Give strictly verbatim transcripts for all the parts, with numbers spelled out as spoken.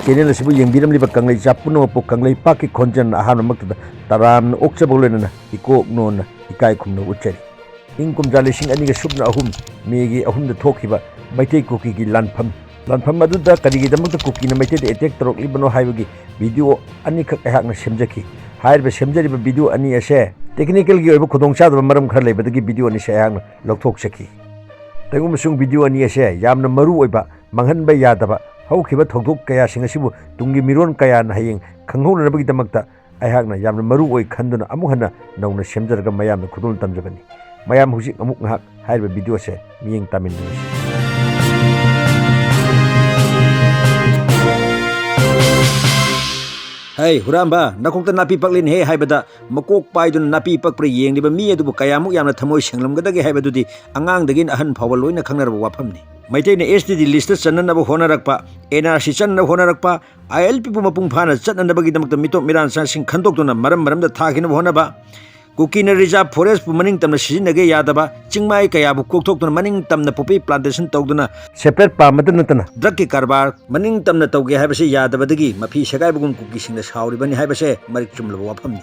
Channel ꯑꯁꯤꯕꯨ ꯌꯦꯡꯕꯤꯔꯝꯂꯤꯕ ꯀꯪꯂꯩꯆꯥ ꯄꯨꯝꯅꯃꯛꯄꯨ ꯀꯪꯂꯩꯄꯥꯛꯀꯤ ꯈꯣꯟꯖꯦꯜꯅ ꯑꯍꯥꯟꯕꯃꯛꯇꯗ ꯇꯔꯥꯝꯅ ꯑꯣꯛꯆꯕꯒ ꯂꯣꯏꯅꯅ ꯏꯀꯣꯛ ꯅꯣꯟꯅ ꯏꯀꯥꯏ ꯈꯨꯝꯅꯕ ꯎꯠꯆꯔꯤ꯫ ꯏꯪ ꯀꯨꯝꯖꯥ ꯂꯤꯁꯤꯡ ꯑꯅꯤꯒ ꯁꯨꯞꯅ ꯑꯍꯨꯝ ꯃꯦꯒꯤ ꯑꯍꯨꯝꯗ ꯊꯣꯛꯈꯤꯕ ꯃꯩꯇꯩ ꯀꯨꯀꯤꯒꯤ ꯂꯥꯟꯐꯝ, ꯂꯥꯟꯐꯝ ꯑꯗꯨꯗ ꯀꯔꯤꯒꯤꯗꯃꯛꯇ ꯀꯨꯀꯤꯅ ꯃꯩꯇꯩꯗ ꯑꯦꯇꯦꯛ ꯇꯧꯔꯛꯂꯤꯕꯅꯣ ꯍꯥꯏꯕꯒꯤ ꯚꯤꯗꯤꯑꯣ ꯑꯅꯤꯈꯛ ꯑꯩꯍꯥꯛꯅ ꯁꯦꯝꯖꯈꯤ꯫ ꯍꯥꯏꯔꯤꯕ ꯁꯦꯝꯖꯔꯤꯕ ꯚꯤꯗꯤꯑꯣ ꯑꯅꯤ ꯑꯁꯦ ꯇꯦꯛꯅꯤꯀꯦꯜꯒꯤ ꯑꯣꯏꯕ ꯈꯨꯗꯣꯡꯆꯥꯗꯕ ꯃꯔꯝ ꯈꯔ ꯂꯩꯕꯗꯒꯤ ꯚꯤꯗꯤꯑꯣ ꯑꯅꯤꯁꯦ ꯑꯩꯍꯥꯛꯅ ꯂꯧꯊꯣꯛꯆꯈꯤ꯫ ꯇꯧꯏꯒꯨꯝꯕꯁꯨꯡ ꯚꯤꯗꯤꯑꯣ ꯑꯅꯤ ꯑꯁꯦ ꯌꯥꯝꯅ ꯃꯔꯨ ꯑꯣꯏꯕ, ꯃꯥꯡꯍꯟꯕ ꯌꯥꯗꯕ, ꯍꯧꯈꯤꯕ ꯊꯧꯗꯣꯛ ꯀꯌꯥꯁꯤꯡ ꯑꯁꯤꯕꯨ ꯇꯨꯡꯒꯤ ꯃꯤꯔꯣꯟ ꯀꯌꯥꯅ ꯍꯌꯦꯡ ꯈꯪꯍꯧꯅꯅꯕꯒꯤꯗꯃꯛꯇ ꯑꯩꯍꯥꯛꯅ ꯌꯥꯝꯅ ꯃꯔꯨ ꯑꯣꯏ ꯈꯟꯗꯨꯅ ꯑꯃꯨꯛ ꯍꯟꯅ ꯅꯧꯅ ꯁꯦꯝꯖꯔꯒ ꯃꯌꯥꯝꯗ ꯈꯨꯗꯣꯜ ꯇꯝꯖꯕꯅꯤ꯫ ꯃꯌꯥꯝ ꯍꯧꯖꯤꯛ ꯑꯃꯨꯛ ꯉꯥꯏꯍꯥꯛ ꯍꯥꯏꯔꯤꯕ ꯚꯤꯗꯤꯑꯣ ꯑꯁꯦ ꯃꯤꯠꯌꯦꯡ ꯇꯥꯃꯤꯟꯅꯔꯁꯤ꯫ "ꯍꯩ, ꯍꯨꯔꯥꯟꯕ, ꯅꯀꯣꯛꯇ ꯅꯥꯄꯤ ꯄꯛꯂꯤꯅꯦꯍꯦ" ꯍꯥꯏꯕꯗ ꯃꯀꯣꯛ ꯄꯥꯏꯗꯨꯅ ꯅꯥꯄꯤ ꯄꯛꯄ꯭ꯔꯥ ꯌꯦꯡꯂꯤꯕ ꯃꯤ ꯑꯗꯨꯕꯨ ꯀꯌꯥꯃꯨꯛ ꯌꯥꯝꯅ ꯊꯃꯣꯏ ꯁꯦꯡꯂꯝꯒꯗꯒꯦ ꯍꯥꯏꯕꯗꯨꯗꯤ ꯑꯉꯥꯡꯗꯒꯤꯅ ꯑꯍꯟ ꯐꯥꯎꯕ ꯂꯣꯏꯅ ꯈꯪꯅꯔꯕ ꯋꯥꯐꯝꯅꯤ꯫ ꯃꯩꯇꯩꯅ ꯑꯦꯁ ꯇꯤ ꯗꯤ ꯂꯤꯁꯇ ꯆꯟꯅꯅꯕ ꯍꯣꯠꯅꯔꯛꯄ, ꯑꯦꯟ ꯑꯥꯔ ꯁꯤ ꯆꯟꯅꯅꯕ ꯍꯣꯠꯅꯔꯛꯄ, ꯑꯥꯏ ꯑꯦꯜ ꯄꯤꯕꯨ ꯃꯄꯨꯡ ꯐꯥꯅ ꯆꯠꯅꯅꯕꯒꯤꯗꯃꯛꯇ ꯃꯤꯇꯣꯞ ꯃꯤꯔꯥꯟꯁꯥꯁꯤꯡ ꯈꯟꯗꯣꯛꯇꯨꯅ ꯃꯔꯝ ꯃꯔꯝꯗ ꯊꯥꯈꯤꯅꯕ ꯍꯣꯠꯅꯕ, ꯀꯨꯀꯤꯅ ꯔꯤꯖꯥꯔꯚ ꯐꯣꯔꯦꯁ꯭ꯠꯄꯨ ꯃꯅꯤꯡ ꯇꯝꯅ ꯁꯤꯖꯤꯟꯅꯒꯦ ꯌꯥꯗꯕ, ꯆꯤꯡꯃꯥꯏ ꯀꯌꯥꯕꯨ ꯀꯣꯛꯊꯣꯛꯇꯨꯅ ꯃꯅꯤꯡ ꯇꯝꯅ ꯄꯣꯄꯤ ꯄ꯭ꯂꯥꯟꯇꯦꯁꯟ ꯇꯧꯗꯨꯅ ꯁꯦꯄꯔꯦꯠ ꯄꯥꯝꯕꯇ ꯅꯠꯇꯅ ꯗ꯭ꯔꯒꯀꯤ ꯀꯔꯕꯥꯔ ꯃꯅꯤꯡ ꯇꯝꯅ ꯇꯧꯒꯦ ꯍꯥꯏꯕꯁꯤ ꯌꯥꯗꯕꯗꯒꯤ ꯃꯐꯤ ꯁꯦꯒꯥꯏꯕꯒꯨꯝ ꯀꯨꯀꯤꯁꯤꯡꯅ ꯁꯥꯎꯔꯤꯕꯅꯤ ꯍꯥꯏꯕꯁꯦ ꯃꯔꯤꯛ ꯆꯨꯝꯂꯕ ꯋꯥꯐꯝꯅꯤ꯫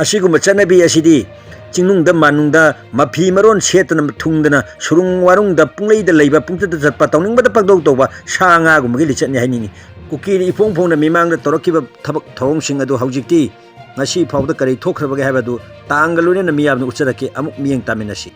ꯑꯁꯤꯒꯨꯝꯕ ꯆꯠꯅꯕꯤ ꯑꯁꯤꯗꯤ ꯆꯤꯡꯅꯨꯡꯗ ꯃꯥꯅꯨꯡꯗ ꯃꯐꯤ ꯃꯔꯣꯟ ꯁꯦꯠꯇꯅ ꯊꯨꯡꯗꯅ ꯁꯨꯔꯨꯡ ꯋꯥꯔꯨꯡꯗ ꯄꯨꯡꯂꯩꯗ ꯂꯩꯕ, ꯄꯨꯡꯆꯠꯇ ꯆꯠꯄ, ꯇꯧꯅꯤꯡꯕꯗ ꯄꯪꯇꯧ ꯇꯧꯕ ꯁꯥ ꯉꯥꯒꯨꯝꯕꯒꯤ ꯂꯤꯆꯠꯅꯤ ꯍꯥꯏꯅꯤꯡꯏ꯫ ꯀꯨꯀꯤꯅ ꯏꯐꯣꯡ ꯐꯣꯡꯅ ꯃꯤꯃꯥꯡꯗ ꯇꯧꯔꯛꯈꯤꯕ ꯊꯕꯛ ꯊꯧꯔꯝꯁꯤꯡ ꯑꯗꯨ ꯍꯧꯖꯤꯛꯇꯤ ꯉꯁꯤ ꯐꯥꯎꯕꯗ ꯀꯔꯤ ꯊꯣꯛꯈ꯭ꯔꯕꯒꯦ ꯍꯥꯏꯕꯗꯨ ꯇꯥꯡꯒ ꯂꯣꯏꯅꯅ ꯃꯤꯌꯥꯝꯅ ꯎꯠꯆꯔꯛꯀꯦ꯫ ꯑꯃꯨꯛ ꯃꯤꯠꯌꯦꯡ ꯇꯥꯃꯤꯟꯅꯁꯤ꯫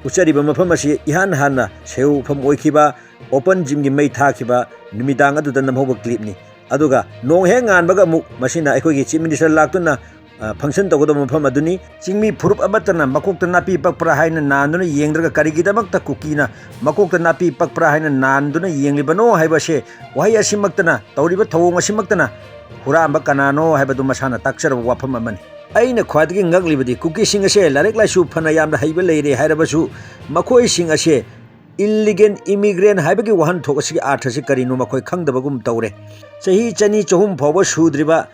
ꯎꯠꯆꯔꯤꯕ ꯃꯐꯝ ꯑꯁꯤ ꯏꯍꯥꯟ ꯍꯥꯟꯅ ꯁꯦꯌꯧꯐꯝ ꯑꯣꯏꯈꯤꯕ ꯑꯣꯄꯟ ꯖꯤꯝꯒꯤ ꯃꯩ ꯊꯥꯈꯤꯕ ꯅꯨꯃꯤꯗꯥꯡ ꯑꯗꯨꯗ ꯅꯝꯍꯧꯕ ꯀ꯭ꯂꯤꯞꯅꯤ꯫ ꯑꯗꯨꯒ ꯅꯣꯡ ꯍꯦꯛ ꯉꯥꯟꯕꯒ ꯑꯃꯨꯛ ꯃꯁꯤꯅ ꯑꯩꯈꯣꯏꯒꯤ ꯆꯤꯐ ꯃꯤꯅꯤꯁꯇꯔ ꯂꯥꯛꯇꯨꯅ, ꯑ, ꯐꯪꯁꯟ ꯇꯧꯒꯗꯕ ꯃꯐꯝ ꯑꯗꯨꯅꯤ꯫ ꯆꯤꯡꯃꯤ ꯐꯨꯔꯨꯞ ꯑꯃꯠꯇꯅ ꯃꯀꯣꯛꯇ ꯅꯥꯄꯤ ꯄꯛꯄ꯭ꯔꯥ ꯍꯥꯏꯅ ꯅꯥꯟꯗꯨꯅ ꯌꯦꯡꯗ꯭ꯔꯒ ꯀꯔꯤꯒꯤꯗꯃꯛꯇ ꯀꯨꯀꯤꯅ ꯃꯀꯣꯛꯇ ꯅꯥꯄꯤ ꯄꯛꯄ꯭ꯔꯥ ꯍꯥꯏꯅ ꯅꯥꯟꯗꯨꯅ ꯌꯦꯡꯂꯤꯕꯅꯣ ꯍꯥꯏꯕꯁꯦ, ꯋꯥꯍꯩ ꯑꯁꯤꯃꯛꯇꯅ, ꯇꯧꯔꯤꯕ ꯊꯧꯑꯣꯡ ꯑꯁꯤꯃꯛꯇꯅ ꯍꯨꯔꯥꯟꯕ ꯀꯅꯥꯅꯣ ꯍꯥꯏꯕꯗꯨ ꯃꯁꯥꯅ ꯇꯥꯛꯆꯔꯕ ꯋꯥꯐꯝ ꯑꯃꯅꯤ꯫ ꯑꯩꯅ ꯈ꯭ꯋꯥꯏꯗꯒꯤ ꯉꯛꯂꯤꯕꯗꯤ ꯀꯨꯀꯤꯁꯤꯡ ꯑꯁꯦ ꯂꯥꯏꯔꯤꯛ ꯂꯥꯏꯁꯨ ꯐꯅ ꯌꯥꯝꯅ ꯍꯩꯕ ꯂꯩꯔꯦ ꯍꯥꯏꯔꯕꯁꯨ ꯃꯈꯣꯏꯁꯤꯡ ꯑꯁꯦ ꯏꯜꯂꯤꯒꯦꯜ ꯏꯃꯤꯒ꯭ꯔꯦꯟ ꯍꯥꯏꯕꯒꯤ ꯋꯥꯍꯟꯊꯣꯛ ꯑꯁꯤꯒꯤ ꯑꯥꯔꯊꯁꯤ ꯀꯔꯤꯅꯣ ꯃꯈꯣꯏ ꯈꯪꯗꯕꯒꯨꯝ ꯇꯧꯔꯦ꯫ ꯆꯍꯤ ꯆꯅꯤ ꯆꯍꯨꯝ ꯐꯥꯎꯕ ꯁꯨꯗ꯭ꯔꯤꯕ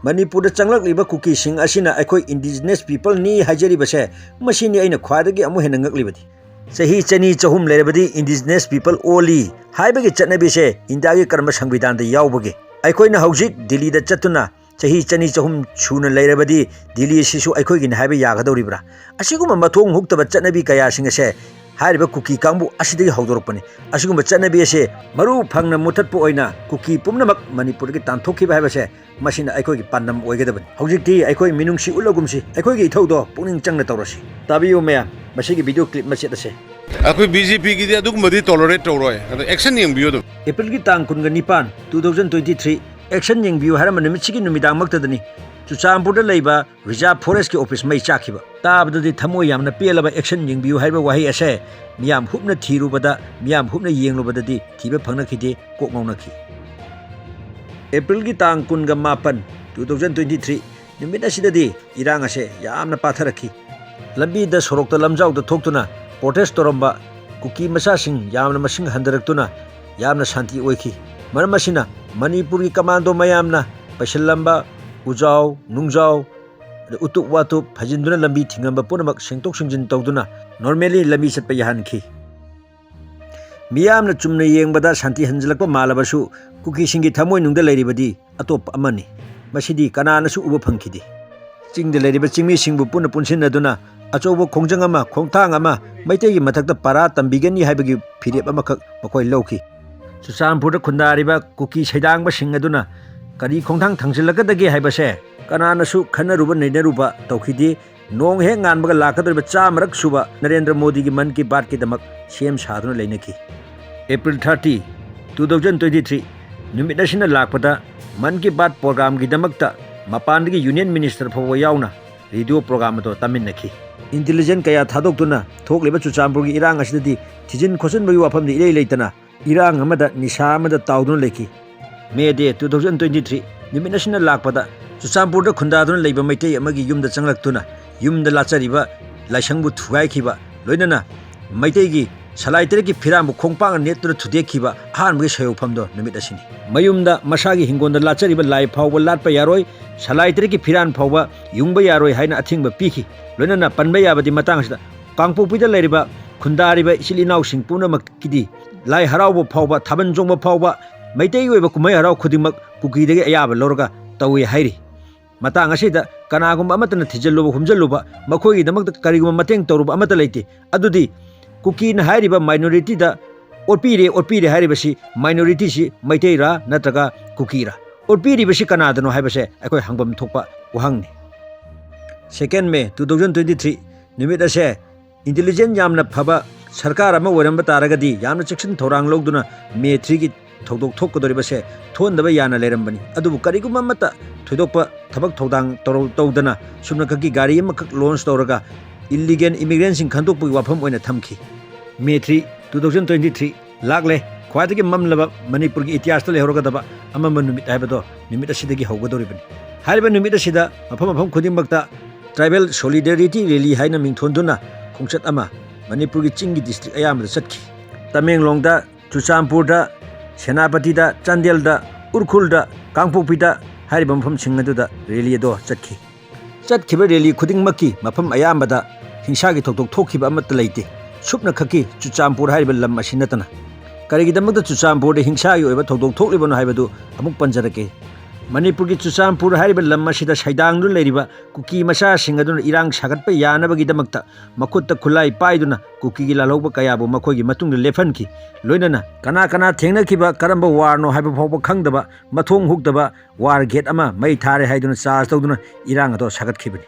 ꯃꯅꯤꯄꯨꯔꯗ ꯆꯪꯂꯛꯂꯤꯕ ꯀꯨꯀꯤꯁꯤꯡ ꯑꯁꯤꯅ ꯑꯩꯈꯣꯏ ꯏꯟꯗꯤꯖꯤꯅꯁ ꯄꯤꯄꯜꯅꯤ ꯍꯥꯏꯖꯔꯤꯕꯁꯦ, ꯃꯁꯤꯅꯤ ꯑꯩꯅ ꯈ꯭ꯋꯥꯏꯗꯒꯤ ꯑꯃꯨꯛ ꯍꯦꯟꯅ ꯉꯛꯂꯤꯕꯗꯤ꯫ ꯆꯍꯤ ꯆꯅꯤ ꯆꯍꯨꯝ ꯂꯩꯔꯕꯗꯤ ꯏꯟꯗꯤꯖꯤꯅꯁ ꯄꯤꯄꯜ ꯑꯣꯜꯂꯤ ꯍꯥꯏꯕꯒꯤ ꯆꯠꯅꯕꯤꯁꯦ ꯏꯟꯗꯤꯌꯥꯒꯤ ꯀꯔꯝꯕ ꯁꯪꯕꯤꯙꯥꯟꯗ ꯌꯥꯎꯕꯒꯦ? ꯑꯩꯈꯣꯏꯅ ꯍꯧꯖꯤꯛ ꯗꯤꯜꯂꯤꯗ ꯆꯠꯇꯨꯅ ꯆꯍꯤ ꯆꯅꯤ ꯆꯍꯨꯝ ꯁꯨꯅ ꯂꯩꯔꯕꯗꯤ ꯗꯤꯜꯂꯤ ꯑꯁꯤꯁꯨ ꯑꯩꯈꯣꯏꯒꯤꯅꯤ ꯍꯥꯏꯕ ꯌꯥꯒꯗꯧꯔꯤꯕ꯭ꯔꯥ? ꯑꯁꯤꯒꯨꯝꯕ ꯃꯊꯣꯡ ꯍꯨꯛꯇꯕ ꯆꯠꯅꯕꯤ ꯀꯌꯥꯁꯤꯡ ꯑꯁꯦ ꯍꯥꯏꯔꯤꯕ ꯀꯨꯀꯤ ꯀꯥꯡꯕꯨ ꯑꯁꯤꯗꯒꯤ ꯍꯧꯗꯣꯔꯛꯄꯅꯤ꯫ ꯑꯁꯤꯒꯨꯝꯕ ꯆꯠꯅꯕꯤ ꯑꯁꯦ ꯃꯔꯨ ꯐꯪꯅ ꯃꯨꯊꯠꯄ ꯑꯣꯏꯅ ꯀꯨꯀꯤ ꯄꯨꯝꯅꯃꯛ ꯃꯅꯤꯄꯨꯔꯗꯒꯤ ꯇꯥꯟꯊꯣꯛꯈꯤꯕ ꯍꯥꯏꯕꯁꯦ ꯃꯁꯤꯅ ꯑꯩꯈꯣꯏꯒꯤ ꯄꯥꯟꯗꯝ ꯑꯣꯏꯒꯗꯕꯅꯤ꯫ ꯍꯧꯖꯤꯛꯇꯤ ꯑꯩꯈꯣꯏ ꯃꯤꯅꯨꯡꯁꯤ ꯎꯠꯂꯒꯨꯝꯁꯤ, ꯑꯩꯈꯣꯏꯒꯤ ꯏꯊꯧꯗꯣ ꯄꯨꯛꯅꯤꯡ ꯆꯪꯅ ꯇꯧꯔꯁꯤ꯫ ꯇꯥꯕꯤꯌꯨ ꯃꯌꯥꯝ, ꯃꯁꯤꯒꯤ video clip ꯃꯆꯦꯠ ꯑꯁꯦ꯫ ꯑꯩꯈꯣꯏ BJPꯒꯤꯗꯤ ꯑꯗꯨꯒꯨꯝꯕꯗꯤ tolerate ꯇꯧꯔꯣꯏ꯫ ꯑꯗꯣ action ꯌꯦꯡꯕꯤꯌꯨ ꯑꯗꯨꯝ꯫ ꯑꯦꯄ꯭ꯔꯤꯜꯒꯤ ꯇꯥꯡ ꯀꯨꯟꯒ ꯅꯤꯄꯥꯟ, two thousand twenty three, action ꯌꯦꯡꯕꯤꯌꯨ ꯍꯥꯏꯔꯝꯕ ꯅꯨꯃꯤꯠꯁꯤꯒꯤ ꯅꯨꯃꯤꯗꯥꯡꯃꯛꯇꯗꯅꯤ ꯆꯨꯔꯆꯥꯟꯄꯨꯔꯗ ꯂꯩꯕ Reserve Forestꯀꯤ office ꯃꯩ ꯆꯥꯛꯈꯤꯕ꯫ ꯇꯥꯕꯗꯗꯤ ꯊꯃꯣꯏ ꯌꯥꯝꯅ ꯄꯦꯜꯂꯕ action ꯌꯦꯡꯕꯤꯌꯨ ꯍꯥꯏꯕ ꯋꯥꯍꯩ ꯑꯁꯦ ꯃꯤꯌꯥꯝ ꯍꯨꯞꯅ ꯊꯤꯔꯨꯕꯗ, ꯃꯤꯌꯥꯝ ꯍꯨꯞꯅ ꯌꯦꯡꯂꯨꯕꯗꯗꯤ ꯊꯤꯕ ꯐꯪꯅꯈꯤꯗꯦ, ꯀꯣꯛ ꯉꯥꯎꯅꯈꯤ꯫ ꯑꯦꯄ꯭ꯔꯤꯜꯒꯤ ꯇꯥꯡ ꯀꯨꯟꯒ ꯃꯥꯄꯟ, two thousand twenty three, ꯅꯨꯃꯤꯠ ꯑꯁꯤꯗꯗꯤ ꯏꯔꯥꯡ ꯑꯁꯦ ꯌꯥꯝꯅ ꯄꯥꯊꯔꯛꯈꯤ꯫ ꯂꯝꯕꯤꯗ, ꯁꯣꯔꯣꯛꯇ, ꯂꯝꯖꯥꯎꯗ ꯊꯣꯛꯇꯨꯅ protest ꯇꯧꯔꯝꯕ ꯀꯨꯀꯤ ꯃꯆꯥꯁꯤꯡ ꯌꯥꯝꯅ ꯃꯁꯤꯡ ꯍꯟꯊꯔꯛꯇꯨꯅ ꯌꯥꯝꯅ ꯁꯥꯟꯇꯤ ꯑꯣꯏꯈꯤ꯫ ꯃꯔꯝ ꯑꯁꯤꯅ ꯃꯅꯤꯄꯨꯔꯒꯤ commando ꯃꯌꯥꯝꯅ ꯄꯩꯁꯤꯜꯂꯝꯕ ꯎꯖꯥꯎ, ꯅꯨꯡꯖꯥꯎ, ꯑꯗ ꯎꯇꯨꯞ ꯋꯥꯇꯨꯞ ꯐꯩꯖꯤꯟꯗꯨꯅ ꯂꯝꯕꯤ ꯊꯤꯡꯂꯝꯕ ꯄꯨꯝꯅꯃꯛ ꯁꯦꯡꯗꯣꯛ ꯁꯦꯡꯖꯤꯟ ꯇꯧꯗꯨꯅ normally ꯂꯝꯕꯤ ꯆꯠꯄ ꯌꯥꯍꯟꯈꯤ꯫ ꯃꯤꯌꯥꯝꯅ ꯆꯨꯝꯅ ꯌꯦꯡꯕꯗ ꯁꯥꯟꯇꯤ ꯍꯟꯖꯤꯜꯂꯛꯄ ꯃꯥꯜꯂꯕꯁꯨ ꯀꯨꯀꯤꯁꯤꯡꯒꯤ ꯊꯃꯣꯏꯅꯨꯡꯗ ꯂꯩꯔꯤꯕꯗꯤ ꯑꯇꯣꯞꯄ ꯑꯃꯅꯤ꯫ ꯃꯁꯤꯗꯤ ꯀꯅꯥꯅꯁꯨ ꯎꯕ ꯐꯪꯈꯤꯗꯦ꯫ ꯆꯤꯡꯗ ꯂꯩꯔꯤꯕ ꯆꯤꯡꯃꯤꯁꯤꯡꯕꯨ ꯄꯨꯟꯅ ꯄꯨꯟꯁꯤꯟꯅꯗꯨꯅ ꯑꯆꯧꯕ ꯈꯣꯡꯖꯪ ꯑꯃ, ꯈꯣꯡꯊꯥꯡ ꯑꯃ ꯃꯩꯇꯩꯒꯤ ꯃꯊꯛꯇ ꯄꯔꯥ ꯇꯝꯕꯤꯒꯅꯤ ꯍꯥꯏꯕꯒꯤ ꯐꯤꯔꯦꯞ ꯑꯃꯈꯛ ꯃꯈꯣꯏ ꯂꯧꯈꯤ꯫ ꯆꯨꯔꯆꯥꯟꯄꯨꯔꯗ ꯈꯨꯟꯗꯥꯔꯤꯕ ꯀꯨꯀꯤ ꯁꯩꯗꯥꯡꯕꯁꯤꯡ ꯑꯗꯨꯅ ꯀꯔꯤ ꯈꯣꯡꯊꯥꯡ ꯊꯥꯡꯖꯤꯜꯂꯛꯀꯗꯒꯦ ꯍꯥꯏꯕꯁꯦ ꯀꯅꯥꯅꯁꯨ ꯈꯟꯅꯔꯨꯕ ꯅꯩꯅꯔꯨꯕ ꯇꯧꯈꯤꯗꯦ꯫ ꯅꯣꯡ ꯍꯦꯛ ꯉꯥꯟꯕꯒ ꯂꯥꯛꯀꯗꯧꯔꯤꯕ ꯆꯥꯝꯃꯔꯛ ꯁꯨꯕ ꯅꯔꯦꯟꯗ꯭ꯔ ꯃꯣꯗꯤꯒꯤ ꯃꯟ ꯀꯤ ꯕꯥꯠꯀꯤꯗꯃꯛ ꯁꯦꯝ ꯁꯥꯗꯨꯅ ꯂꯩꯅꯈꯤ꯫ April thirty, two thousand twenty three, ꯅꯨꯃꯤꯠ ꯑꯁꯤꯅ ꯂꯥꯛꯄꯗ ꯃꯟ ꯀꯤ ꯕꯥꯠ programꯒꯤꯗꯃꯛꯇ ꯃꯄꯥꯟꯗꯒꯤ Union Minister ꯐꯥꯎꯕ ꯌꯥꯎꯅ radio program ꯑꯗꯨ ꯇꯥꯃꯤꯟꯅꯈꯤ꯫ Intelligence ꯀꯌꯥ ꯊꯥꯗꯣꯛꯇꯨꯅ ꯊꯣꯛꯂꯤꯕ ꯆꯨꯔꯆꯥꯟꯄꯨꯔꯒꯤ ꯏꯔꯥꯡ ꯑꯁꯤꯗꯗꯤ ꯊꯤꯖꯤꯟ ꯈꯣꯠꯆꯤꯟꯕꯒꯤ ꯋꯥꯐꯝꯗꯤ ꯏꯔꯩ ꯂꯩꯇꯅ ꯏꯔꯥꯡ ꯑꯃꯗ ꯅꯤꯁꯥ ꯑꯃꯗ ꯇꯥꯎꯗꯨꯅ ꯂꯩꯈꯤ꯫ May Day two thousand twenty three, ꯅꯨꯃꯤꯠ ꯑꯁꯤꯅ ꯂꯥꯛꯄꯗ ꯆꯨꯔꯆꯥꯟꯄꯨꯔꯗ ꯈꯨꯟꯗꯥꯗꯨꯅ ꯂꯩꯕ ꯃꯩꯇꯩ ꯑꯃꯒꯤ ꯌꯨꯝꯗ ꯆꯪꯂꯛꯇꯨꯅ ꯌꯨꯝꯗ ꯂꯥꯠꯆꯔꯤꯕ ꯂꯥꯏꯁꯪꯕꯨ ꯊꯨꯒꯥꯏꯈꯤꯕ, ꯂꯣꯏꯅꯅ ꯃꯩꯇꯩꯒꯤ ꯁꯂꯥꯏ ꯇꯔꯦꯠꯀꯤ ꯐꯤꯔꯥꯟꯕꯨ ꯈꯣꯡꯄꯥꯛꯅ ꯅꯦꯠꯇꯨꯅ ꯊꯨꯗꯦꯛꯈꯤꯕ ꯑꯍꯥꯟꯕꯒꯤ ꯁꯣꯌꯧꯐꯝꯗꯣ ꯅꯨꯃꯤꯠ ꯑꯁꯤꯅꯤ꯫ ꯃꯌꯨꯝꯗ ꯃꯁꯥꯒꯤ ꯍꯤꯡꯒꯣꯜꯗ ꯂꯥꯠꯆꯔꯤꯕ ꯂꯥꯏ ꯐꯥꯎꯕ ꯂꯥꯠꯄ ꯌꯥꯔꯣꯏ, ꯁꯂꯥꯏ ꯇꯔꯦꯠꯀꯤ ꯐꯤꯔꯥꯟ ꯐꯥꯎꯕ ꯌꯨꯡꯕ ꯌꯥꯔꯣꯏ ꯍꯥꯏꯅ ꯑꯊꯤꯡꯕ ꯄꯤꯈꯤ꯫ ꯂꯣꯏꯅꯅ ꯄꯟꯕ ꯌꯥꯕꯗꯤ ꯃꯇꯥꯡ ꯑꯁꯤꯗ ꯀꯥꯡꯄꯣꯛꯄꯤꯗ ꯂꯩꯔꯤꯕ ꯈꯨꯟꯗꯥꯔꯤꯕ ꯏꯆꯤꯜ ꯏꯅꯥꯎꯁꯤꯡ ꯄꯨꯝꯅꯃꯛꯀꯤꯗꯤ ꯂꯥꯏ ꯍꯔꯥꯎꯕ ꯐꯥꯎꯕ, ꯊꯥꯕꯜ ꯆꯣꯡꯕ ꯐꯥꯎꯕ, ꯃꯩꯇꯩꯒꯤ ꯑꯣꯏꯕ ꯀꯨꯝꯍꯩ ꯍꯔꯥꯎ ꯈꯨꯗꯤꯡꯃꯛ ꯀꯨꯀꯤꯗꯒꯤ ꯑꯌꯥꯕ ꯂꯧꯔꯒ ꯇꯧꯏ ꯍꯥꯏꯔꯤ꯫ ꯃꯇꯥꯡ ꯑꯁꯤꯗ ꯀꯅꯥꯒꯨꯝꯕ ꯑꯃꯠꯇꯅ ꯊꯤꯖꯤꯜꯂꯨꯕ ꯍꯨꯝꯖꯤꯜꯂꯨꯕ, ꯃꯈꯣꯏꯒꯤꯗꯃꯛꯇ ꯀꯔꯤꯒꯨꯝꯕ ꯃꯇꯦꯡ ꯇꯧꯔꯨꯕ ꯑꯃꯠꯇ ꯂꯩꯇꯦ꯫ ꯑꯗꯨꯗꯤ ꯀꯨꯀꯤꯅ ꯍꯥꯏꯔꯤꯕ ꯃꯥꯏꯅꯣꯔꯤꯇꯤꯗ ꯑꯣꯠꯄꯤꯔꯦ, ꯑꯣꯠꯄꯤꯔꯦ ꯍꯥꯏꯔꯤꯕꯁꯤ ꯃꯥꯏꯅꯣꯔꯤꯇꯤꯁꯤ ꯃꯩꯇꯩꯔꯥ ꯅꯠꯇ꯭ꯔꯒ ꯀꯨꯀꯤꯔꯥ? ꯑꯣꯠꯄꯤꯔꯤꯕꯁꯤ ꯀꯅꯥꯗꯅꯣ ꯍꯥꯏꯕꯁꯦ ꯑꯩꯈꯣꯏ ꯍꯪꯐꯝ ꯊꯣꯛꯄ ꯋꯥꯍꯪꯅꯤ꯫ Second May two thousand twenty three ꯅꯨꯃꯤꯠ ꯑꯁꯦ intelligent ꯌꯥꯝꯅ ꯐꯕ ꯁꯔꯀꯥꯔ ꯑꯃ ꯑꯣꯏꯔꯝꯕ ꯇꯥꯔꯒꯗꯤ ꯌꯥꯝꯅ ꯆꯦꯛꯁꯤꯟ ꯊꯧꯔꯥꯡ ꯂꯧꯗꯨꯅ May threeꯒꯤ ꯊꯧꯗꯣꯛ ꯊꯣꯛꯀꯗꯧꯔꯤꯕꯁꯦ ꯊꯣꯛꯍꯟꯗꯕ ꯌꯥꯅ ꯂꯩꯔꯝꯕꯅꯤ꯫ ꯑꯗꯨꯕꯨ ꯀꯔꯤꯒꯨꯝꯕ ꯑꯃꯠꯇ ꯊꯣꯏꯗꯣꯛꯄ ꯊꯕꯛ ꯊꯧꯗꯥꯡ ꯇꯧꯔꯧ-, ꯇꯧꯗꯅ ꯁꯨꯞꯅꯈꯛꯀꯤ ꯒꯥꯔꯤ ꯑꯃꯈꯛ launch ꯇꯧꯔꯒ illegal immigrantꯁꯤꯡ ꯈꯟꯗꯣꯛꯄꯒꯤ ꯋꯥꯐꯝ ꯑꯣꯏꯅ ꯊꯝꯈꯤ꯫ May three, two thousand twenty three ꯂꯥꯛꯂꯦ꯫ ꯈ꯭ꯋꯥꯏꯗꯒꯤ ꯃꯝꯂꯕ ꯃꯅꯤꯄꯨꯔꯒꯤ ꯏꯇꯤꯍꯥꯁꯇ ꯂꯩꯍꯧꯔꯒꯗꯕ ꯑꯃꯝꯕ ꯅꯨꯃꯤꯠ ꯍꯥꯏꯕꯗꯣ ꯅꯨꯃꯤꯠ ꯑꯁꯤꯗꯒꯤ ꯍꯧꯒꯗꯧꯔꯤꯕꯅꯤ꯫ ꯍꯥꯏꯔꯤꯕ ꯅꯨꯃꯤꯠ ꯑꯁꯤꯗ ꯃꯐꯝ ꯃꯐꯝ ꯈꯨꯗꯤꯡꯃꯛꯇ Tribal Solidarity Rally ꯍꯥꯏꯅ ꯃꯤꯡꯊꯣꯟꯗꯨꯅ ꯈꯣꯡꯆꯠ ꯑꯃ ꯃꯅꯤꯄꯨꯔꯒꯤ ꯆꯤꯡꯒꯤ district ꯑꯌꯥꯝꯕꯗ ꯆꯠꯈꯤ꯫ ꯇꯃꯦꯡꯂꯣꯡꯗ, ꯆꯨꯔꯆꯥꯟꯄꯨꯔꯗ, ꯁꯦꯅꯥꯄꯇꯤꯗ, ꯆꯥꯟꯗꯦꯜꯗ, ꯎꯈ꯭ꯔꯨꯜꯗ, ꯀꯥꯡꯄꯣꯛꯄꯤꯗ ꯍꯥꯏꯔꯤꯕ ꯃꯐꯝꯁꯤꯡ ꯑꯗꯨꯗ rally ꯑꯗꯣ ꯆꯠꯈꯤ꯫ ꯆꯠꯈꯤꯕ rally ꯈꯨꯗꯤꯡꯃꯛꯀꯤ ꯃꯐꯝ ꯑꯌꯥꯝꯕꯗ ꯍꯤꯡꯁꯥꯒꯤ ꯊꯧꯗꯣꯛ ꯊꯣꯛꯈꯤꯕ ꯑꯃꯠꯇ ꯂꯩꯇꯦ, ꯁꯨꯞꯅꯈꯛꯀꯤ ꯆꯨꯔꯆꯥꯟꯄꯨꯔ ꯍꯥꯏꯔꯤꯕ ꯂꯝ ꯑꯁꯤ ꯅꯠꯇꯅ꯫ ꯀꯔꯤꯒꯤꯗꯃꯛꯇ ꯆꯨꯔꯆꯥꯟꯄꯨꯔꯗ ꯍꯤꯡꯁꯥꯒꯤ ꯑꯣꯏꯕ ꯊꯧꯗꯣꯛ ꯊꯣꯛꯂꯤꯕꯅꯣ ꯍꯥꯏꯕꯗꯨ ꯑꯃꯨꯛ ꯄꯟꯖꯔꯛꯀꯦ꯫ ꯃꯅꯤꯄꯨꯔꯒꯤ ꯆꯨꯔꯆꯥꯟꯄꯨꯔ ꯍꯥꯏꯔꯤꯕ ꯂꯝ ꯑꯁꯤꯗ ꯁꯩꯗꯥꯡꯗꯨꯅ ꯂꯩꯔꯤꯕ ꯀꯨꯀꯤ ꯃꯆꯥꯁꯤꯡ ꯑꯗꯨꯅ ꯏꯔꯥꯡ ꯁꯥꯒꯠꯄ ꯌꯥꯅꯕꯒꯤꯗꯃꯛꯇ ꯃꯈꯨꯠꯇ ꯈꯨꯠꯂꯥꯏ ꯄꯥꯏꯗꯨꯅ ꯀꯨꯀꯤꯒꯤ ꯂꯥꯜꯍꯧꯕ ꯀꯌꯥꯕꯨ ꯃꯈꯣꯏꯒꯤ ꯃꯇꯨꯡꯗ ꯂꯦꯞꯍꯟꯈꯤ꯫ ꯂꯣꯏꯅꯅ ꯀꯅꯥ ꯀꯅꯥ ꯊꯦꯡꯅꯈꯤꯕ, ꯀꯔꯝꯕ warꯅꯣ ꯍꯥꯏꯕ ꯐꯥꯎꯕ ꯈꯪꯗꯕ, ꯃꯊꯣꯡ ꯍꯨꯛꯇꯕ war gate ꯑꯃ ꯃꯩ ꯊꯥꯔꯦ ꯍꯥꯏꯗꯨꯅ charge ꯇꯧꯗꯨꯅ ꯏꯔꯥꯡ ꯑꯗꯣ ꯁꯥꯒꯠꯈꯤꯕꯅꯤ꯫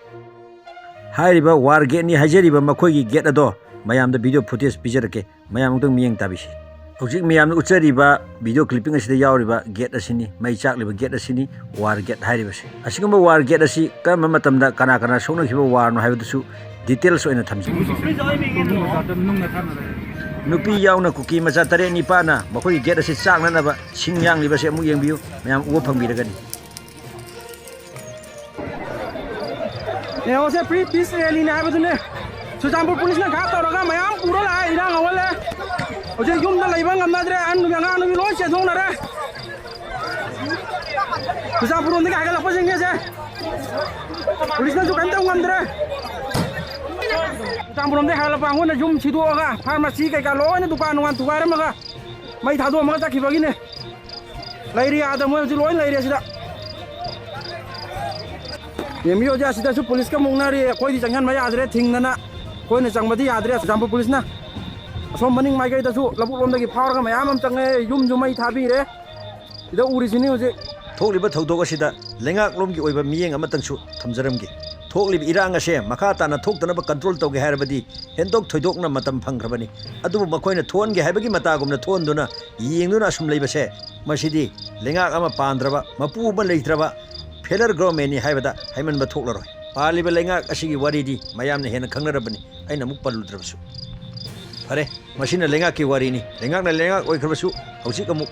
ꯍꯥꯏꯔꯤꯕ war gateꯅꯤ ꯍꯥꯏꯖꯔꯤꯕ ꯃꯈꯣꯏꯒꯤ gate ꯑꯗꯣ ꯃꯌꯥꯝꯗ video footage ꯄꯤꯖꯔꯛꯀꯦ, ꯃꯌꯥꯝ ꯑꯃꯨꯛꯇꯪ ꯃꯤꯠꯌꯦꯡ ꯇꯥꯕꯤꯁꯤ꯫ ꯍꯧꯖꯤꯛ ꯃꯌꯥꯝꯅ ꯎꯠꯆꯔꯤꯕ video clipping ꯑꯁꯤꯗ ꯌꯥꯎꯔꯤꯕ gate ꯑꯁꯤꯅꯤ, ꯃꯩ ꯆꯥꯛꯂꯤꯕ gate ꯑꯁꯤꯅꯤ, war gate ꯍꯥꯏꯔꯤꯕꯁꯤ꯫ ꯑꯁꯤꯒꯨꯝꯕ war gate ꯑꯁꯤ ꯀꯔꯝꯕ ꯃꯇꯝꯗ ꯀꯅꯥ ꯀꯅꯥ ꯁꯣꯛꯅꯈꯤꯕ warꯅꯣ ꯍꯥꯏꯕꯗꯨꯁꯨ details ꯑꯣꯏꯅ ꯊꯝꯖꯒꯦ꯫ ꯅꯨꯄꯤ ꯌꯥꯎꯅ ꯀꯨꯀꯤ ꯃꯆꯥ ꯇꯔꯦꯠ ꯅꯤꯄꯥꯜꯅ ꯃꯈꯣꯏꯒꯤ gate ꯑꯁꯤ ꯆꯥꯛꯅꯅꯕ ꯁꯤꯡ ꯌꯥꯡꯂꯤꯕꯁꯤ ꯑꯃꯨꯛ ꯌꯦꯡꯕꯤꯌꯨ, ꯃꯌꯥꯝ ꯎꯕ ꯐꯪꯕꯤꯔꯒꯅꯤ꯫ ꯌꯦꯡꯉꯣꯁꯦ, free peace rallyꯅꯦ ꯍꯥꯏꯕꯗꯨꯅꯦ꯫ ꯆꯨꯔꯆꯥꯟꯄꯨꯔ policeꯅ ꯈꯥ ꯇꯧꯔꯒ ꯃꯌꯥꯝ ꯄꯨꯔ ꯂꯥꯛꯑꯦ, ꯏꯔꯥꯡ ꯍꯧꯍꯜꯂꯦ꯫ ꯍꯧꯖꯤꯛ ꯌꯨꯝꯗ ꯂꯩꯕ ꯉꯝꯅꯗ꯭ꯔꯦ, ꯑꯍꯟ ꯅꯨꯄꯤ ꯑꯉꯥꯡ ꯅꯨꯄꯤ ꯂꯣꯏ ꯆꯦꯟꯊꯣꯛꯅꯔꯦ꯫ ꯆꯨꯔꯆꯥꯟꯄꯨꯔ ꯂꯣꯝꯗꯒꯤ ꯍꯥꯏꯒꯠꯂꯛꯄꯁꯤꯡꯁꯦ ꯁꯦ꯫ Policeꯅꯁꯨ ꯀꯔꯤꯝ ꯇꯧ ꯉꯝꯗ꯭ꯔꯦ꯫ ꯆꯨꯔꯆꯥꯟꯄꯨꯔ ꯂꯣꯝꯗꯒꯤ ꯍꯥꯏꯒꯠꯂꯛꯄ ꯑꯩꯉꯣꯟꯗ ꯌꯨꯝ ꯁꯤꯗꯣꯛꯑꯒ pharmacy ꯀꯩꯀꯥ ꯂꯣꯏꯅ ꯗꯨꯀꯥꯟ ꯅꯨꯡꯀꯥꯟ ꯊꯨꯒꯥꯏꯔꯝꯃꯒ ꯃꯩ ꯊꯥꯗꯣꯛꯑꯝꯃꯒ ꯆꯠꯈꯤꯕꯒꯤꯅꯦ꯫ ꯂꯩꯔꯤ, ꯑꯥꯗ ꯃꯣꯏ ꯍꯧꯖꯤꯛ ꯂꯣꯏ ꯂꯩꯔꯦ ꯁꯤꯗ꯫ ꯌꯦꯡꯕꯤꯌꯨ, ꯍꯧꯖꯤꯛ ꯑꯁꯤꯗꯁꯨ ꯄꯨꯂꯤꯁꯀ ꯃꯨꯛꯅꯔꯤ꯫ ꯑꯩꯈꯣꯏꯗꯤ ꯆꯪꯍꯟꯕ ꯌꯥꯗ꯭ꯔꯦ, ꯊꯤꯡꯗꯅ꯫ ꯑꯩꯈꯣꯏꯅ ꯆꯪꯕꯗꯤ ꯌꯥꯗ꯭ꯔꯦ ꯆꯨꯔꯆꯥꯟꯄꯨꯔ ꯄꯨꯂꯤꯁꯅ꯫ ꯑꯁꯣꯝ ꯃꯅꯤꯡ ꯃꯥꯏꯀꯩꯗꯁꯨ ꯂꯧꯕꯨꯛ ꯂꯣꯝꯗꯒꯤ ꯐꯥꯎꯔꯒ ꯃꯌꯥꯝ ꯑꯃ ꯆꯪꯉꯦ, ꯌꯨꯝꯁꯨ ꯃꯩ ꯊꯥꯕꯤꯔꯦ꯫ ꯁꯤꯗ ꯎꯔꯤꯁꯤꯅꯤ ꯍꯧꯖꯤꯛ꯫ ꯊꯣꯛꯂꯤꯕ ꯊꯧꯗꯣꯛ ꯑꯁꯤꯗ ꯂꯩꯉꯥꯛꯂꯣꯝꯒꯤ ꯑꯣꯏꯕ ꯃꯤꯠꯌꯦꯡ ꯑꯃꯇꯪꯁꯨ ꯊꯝꯖꯔꯝꯒꯦ꯫ ꯊꯣꯛꯂꯤꯕ ꯏꯔꯥꯡ ꯑꯁꯦ ꯃꯈꯥ ꯇꯥꯅ ꯊꯣꯛꯇꯅꯕ ꯀꯟꯇ꯭ꯔꯣꯜ ꯇꯧꯒꯦ ꯍꯥꯏꯔꯕꯗꯤ ꯍꯦꯟꯗꯣꯛ ꯊꯣꯏꯗꯣꯛꯅ ꯃꯇꯝ ꯐꯪꯈ꯭ꯔꯕꯅꯤ꯫ ꯑꯗꯨꯕꯨ ꯃꯈꯣꯏꯅ ꯊꯣꯛꯍꯟꯒꯦ ꯍꯥꯏꯕꯒꯤ ꯃꯇꯥꯒꯨꯝꯅ ꯊꯣꯛꯍꯟꯗꯨꯅ ꯌꯦꯡꯗꯨꯅ ꯑꯁꯨꯝ ꯂꯩꯕꯁꯦ, ꯃꯁꯤꯗꯤ ꯂꯩꯉꯥꯛ ꯑꯃ ꯄꯥꯟꯗ꯭ꯔꯕ, ꯃꯄꯨ ꯑꯃ ꯂꯩꯇ꯭ꯔꯕ ꯐꯦꯂꯔ ꯒꯣꯔꯃꯦꯟꯅꯤ ꯍꯥꯏꯕꯗ ꯍꯥꯏꯃꯟꯕ ꯊꯣꯛꯂꯔꯣꯏ꯫ ꯄꯥꯜꯂꯤꯕ ꯂꯩꯉꯥꯛ ꯑꯁꯤꯒꯤ ꯋꯥꯔꯤꯗꯤ ꯃꯌꯥꯝꯅ ꯍꯦꯟꯅ ꯈꯪꯅꯔꯕꯅꯤ, ꯑꯩꯅ ꯑꯃꯨꯛ ꯄꯜꯂꯨꯗ꯭ꯔꯕꯁꯨ꯫ ꯐꯔꯦ, ꯃꯁꯤꯅ ꯂꯩꯉꯥꯛꯀꯤ ꯋꯥꯔꯤꯅꯤ꯫ ꯂꯩꯉꯥꯛꯅ ꯂꯩꯉꯥꯛ ꯑꯣꯏꯈ꯭ꯔꯕꯁꯨ ꯍꯧꯖꯤꯛ ꯑꯃꯨꯛ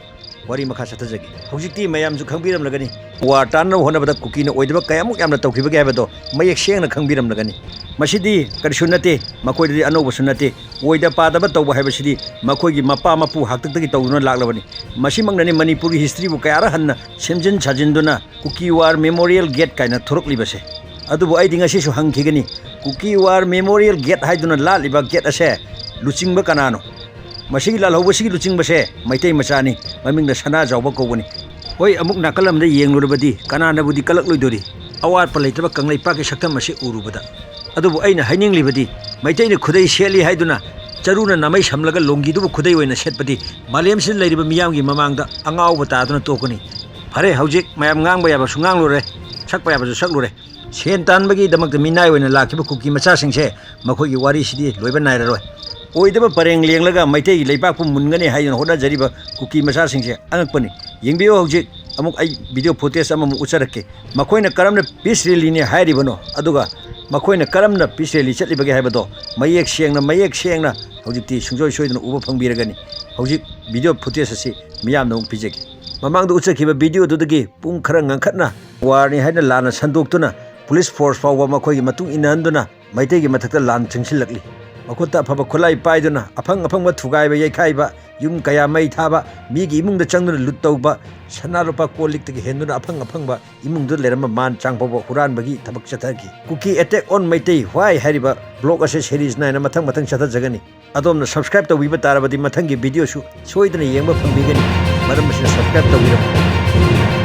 ꯋꯥꯔꯤ ꯃꯈꯥ ꯆꯠꯊꯖꯒꯦ꯫ ꯍꯧꯖꯤꯛꯇꯤ ꯃꯌꯥꯝꯁꯨ ꯈꯪꯕꯤꯔꯝꯂꯒꯅꯤ, ꯋꯥꯔ ꯇꯥꯅꯅꯕ ꯍꯣꯠꯅꯕꯗ ꯀꯨꯀꯤꯅ ꯑꯣꯏꯗꯕ ꯀꯌꯥꯃꯨꯛ ꯌꯥꯝꯅ ꯇꯧꯈꯤꯕꯒꯦ ꯍꯥꯏꯕꯗꯣ ꯃꯌꯦꯛ ꯁꯦꯡꯅ ꯈꯪꯕꯤꯔꯝꯂꯒꯅꯤ꯫ ꯃꯁꯤꯗꯤ ꯀꯔꯤꯁꯨ ꯅꯠꯇꯦ, ꯃꯈꯣꯏꯗꯗꯤ ꯑꯅꯧꯕꯁꯨ ꯅꯠꯇꯦ꯫ ꯑꯣꯏꯗ ꯄꯥꯗꯕ ꯇꯧꯕ ꯍꯥꯏꯕꯁꯤꯗꯤ ꯃꯈꯣꯏꯒꯤ ꯃꯄꯥ ꯃꯄꯨ ꯍꯥꯛꯇꯛꯇꯒꯤ ꯇꯧꯗꯨꯅ ꯂꯥꯛꯂꯕꯅꯤ꯫ ꯃꯁꯤꯃꯛꯅꯅꯤ ꯃꯅꯤꯄꯨꯔꯒꯤ ꯍꯤꯁꯇ꯭ꯔꯤꯕꯨ ꯀꯌꯥꯔꯛ ꯍꯟꯅ ꯁꯦꯝꯖꯤꯟ ꯁꯥꯖꯤꯟꯗꯨꯅ ꯀꯨꯀꯤ ꯋꯥꯔ ꯃꯦꯃꯣꯔꯤꯌꯦꯜ ꯒꯦꯠ ꯀꯥꯏꯅ ꯊꯣꯔꯛꯂꯤꯕꯁꯦ꯫ ꯑꯗꯨꯕꯨ ꯑꯩꯗꯤ ꯉꯁꯤꯁꯨ ꯍꯪꯈꯤꯒꯅꯤ, ꯀꯨꯀꯤ ꯋꯥꯔ ꯃꯦꯃꯣꯔꯤꯌꯦꯜ ꯒꯦꯠ ꯍꯥꯏꯗꯨꯅ ꯂꯥꯠꯂꯤꯕ ꯒꯦꯠ ꯑꯁꯦ ꯂꯨꯆꯤꯡꯕ ꯀꯅꯥꯅꯣ? ꯃꯁꯤꯒꯤ ꯂꯥꯜꯍꯧꯕꯁꯤꯒꯤ ꯂꯨꯆꯤꯡꯕꯁꯦ ꯃꯩꯇꯩ ꯃꯆꯥꯅꯤ, ꯃꯃꯤꯡꯅ ꯁꯅꯥꯖꯥꯎꯕ ꯀꯧꯕꯅꯤ꯫ ꯍꯣꯏ, ꯑꯃꯨꯛ ꯅꯥꯀꯜ ꯑꯃꯗ ꯌꯦꯡꯂꯨꯔꯕꯗꯤ ꯀꯅꯥꯅꯕꯨꯗꯤ ꯀꯜꯂꯛꯂꯣꯏꯗꯣꯔꯤ? ꯑꯋꯥꯠꯄ ꯂꯩꯇ꯭ꯔꯕ ꯀꯪꯂꯩꯄꯥꯛꯀꯤ ꯁꯛꯇꯝ ꯑꯁꯤ ꯎꯔꯨꯕꯗ꯫ ꯑꯗꯨꯕꯨ ꯑꯩꯅ ꯍꯥꯏꯅꯤꯡꯂꯤꯕꯗꯤ, ꯃꯩꯇꯩꯅ ꯈꯨꯗꯩ ꯁꯦꯠꯂꯤ ꯍꯥꯏꯗꯨꯅ ꯆꯔꯨꯅ ꯅꯥꯃꯩ ꯁꯝꯂꯒ ꯂꯣꯡꯒꯤꯗꯨꯕꯨ ꯈꯨꯗꯩ ꯑꯣꯏꯅ ꯁꯦꯠꯄꯗꯤ ꯃꯥꯂꯦꯝꯁꯤꯗ ꯂꯩꯔꯤꯕ ꯃꯤꯌꯥꯝꯒꯤ ꯃꯃꯥꯡꯗ ꯑꯉꯥꯎꯕ ꯇꯥꯗꯨꯅ ꯇꯣꯛꯀꯅꯤ꯫ ꯐꯔꯦ, ꯍꯧꯖꯤꯛ ꯃꯌꯥꯝ ꯉꯥꯡꯕ ꯌꯥꯕꯁꯨ ꯉꯥꯡꯂꯨꯔꯦ, ꯁꯛꯄ ꯌꯥꯕꯁꯨ ꯁꯛꯂꯨꯔꯦ꯫ ꯁꯦꯟ ꯇꯥꯟꯕꯒꯤꯗꯃꯛꯇ ꯃꯤꯅꯥꯏ ꯑꯣꯏꯅ ꯂꯥꯛꯈꯤꯕ ꯀꯨꯀꯤ ꯃꯆꯥꯁꯤꯡꯁꯦ, ꯃꯈꯣꯏꯒꯤ ꯋꯥꯔꯤꯁꯤꯗꯤ ꯂꯣꯏꯕ ꯅꯥꯏꯔꯔꯣꯏ꯫ ꯑꯣꯏꯗꯕ ꯄꯔꯦꯡ ꯂꯦꯡꯂꯒ ꯃꯩꯇꯩꯒꯤ ꯂꯩꯕꯥꯛꯄꯨ ꯃꯨꯟꯒꯅꯤ ꯍꯥꯏꯗꯨꯅ ꯍꯣꯠꯅꯖꯔꯤꯕ ꯀꯨꯀꯤ ꯃꯆꯥꯁꯤꯡꯁꯦ ꯑꯉꯛꯄꯅꯤ꯫ ꯌꯦꯡꯕꯤꯌꯨ, ꯍꯧꯖꯤꯛ ꯑꯃꯨꯛ ꯑꯩ ꯚꯤꯗꯤꯑꯣ ꯐꯨꯇꯦꯖ ꯑꯃꯃꯨꯛ ꯎꯠꯆꯔꯛꯀꯦ꯫ ꯃꯈꯣꯏꯅ ꯀꯔꯝꯅ ꯄꯤꯁ ꯔꯦꯂꯤꯅꯤ ꯍꯥꯏꯔꯤꯕꯅꯣ, ꯑꯗꯨꯒ ꯃꯈꯣꯏꯅ ꯀꯔꯝꯅ ꯄꯤꯁ ꯔꯦꯂꯤ ꯆꯠꯂꯤꯕꯒꯦ ꯍꯥꯏꯕꯗꯣ ꯃꯌꯦꯛ ꯁꯦꯡꯅ, ꯃꯌꯦꯛ ꯁꯦꯡꯅ ꯍꯧꯖꯤꯛꯇꯤ ꯁꯨꯡꯁꯣꯏ ꯁꯣꯏꯗꯅ ꯎꯕ ꯐꯪꯕꯤꯔꯒꯅꯤ꯫ ꯍꯧꯖꯤꯛ ꯚꯤꯗꯤꯑꯣ ꯐꯨꯇꯦꯖ ꯑꯁꯤ ꯃꯤꯌꯥꯝꯗ ꯑꯃꯨꯛ ꯄꯤꯖꯒꯦ꯫ ꯃꯃꯥꯡꯗ ꯎꯠꯆꯈꯤꯕ ꯚꯤꯗꯤꯑꯣꯗꯨꯗꯒꯤ ꯄꯨꯡ ꯈꯔ ꯉꯟꯈꯠꯅ ꯋꯥꯔꯅꯤ ꯍꯥꯏꯅ ꯂꯥꯟꯅ ꯁꯟꯗꯣꯛꯇꯨꯅ ꯄꯨꯂꯤꯁ ꯐꯣꯔꯁ ꯐꯥꯎꯕ ꯃꯈꯣꯏꯒꯤ ꯃꯇꯨꯡ ꯏꯟꯅꯍꯟꯗꯨꯅ ꯃꯩꯇꯩꯒꯤ ꯃꯊꯛꯇ ꯂꯥꯟ ꯆꯪꯁꯤꯜꯂꯛꯂꯤ꯫ ꯃꯈꯨꯠꯇ ꯑꯐꯕ ꯈꯨꯠꯂꯥꯏ ꯄꯥꯏꯗꯨꯅ ꯑꯐꯪ ꯑꯐꯪꯕ ꯊꯨꯒꯥꯏꯕ ꯌꯩꯈꯥꯏꯕ, ꯌꯨꯝ ꯀꯌꯥ ꯃꯩ ꯊꯥꯕ, ꯃꯤꯒꯤ ꯏꯃꯨꯡꯗ ꯆꯪꯗꯨꯅ ꯂꯨꯠ ꯇꯧꯕ, ꯁꯅꯥ ꯂꯨꯄꯥ ꯀꯣꯜ ꯂꯤꯛꯇꯒꯤ ꯍꯦꯟꯗꯨꯅ ꯑꯐꯪ ꯑꯐꯪꯕ ꯏꯃꯨꯡꯗ ꯂꯩꯔꯝꯕ ꯃꯥꯟ ꯆꯥꯡ ꯐꯥꯎꯕ ꯍꯨꯔꯥꯟꯕꯒꯤ ꯊꯕꯛ ꯆꯠꯊꯈꯤ꯫ Kuki Attack on Meitei Why ꯍꯥꯏꯔꯤꯕ blog ꯑꯁꯤ series ꯅꯥꯏꯅ ꯃꯊꯪ ꯃꯊꯪ ꯆꯠꯊꯖꯒꯅꯤ꯫ ꯑꯗꯣꯝꯅ subscribe ꯇꯧꯕꯤꯕ ꯇꯥꯔꯕꯗꯤ ꯃꯊꯪꯒꯤ video ꯁꯨ ꯁꯣꯏꯗꯅ ꯌꯦꯡꯕ ꯐꯪꯕꯤꯒꯅꯤ꯫ ꯃꯔꯝ ꯑꯁꯤꯅ subscribe ꯇꯧꯕꯤꯔꯝꯃꯨ꯫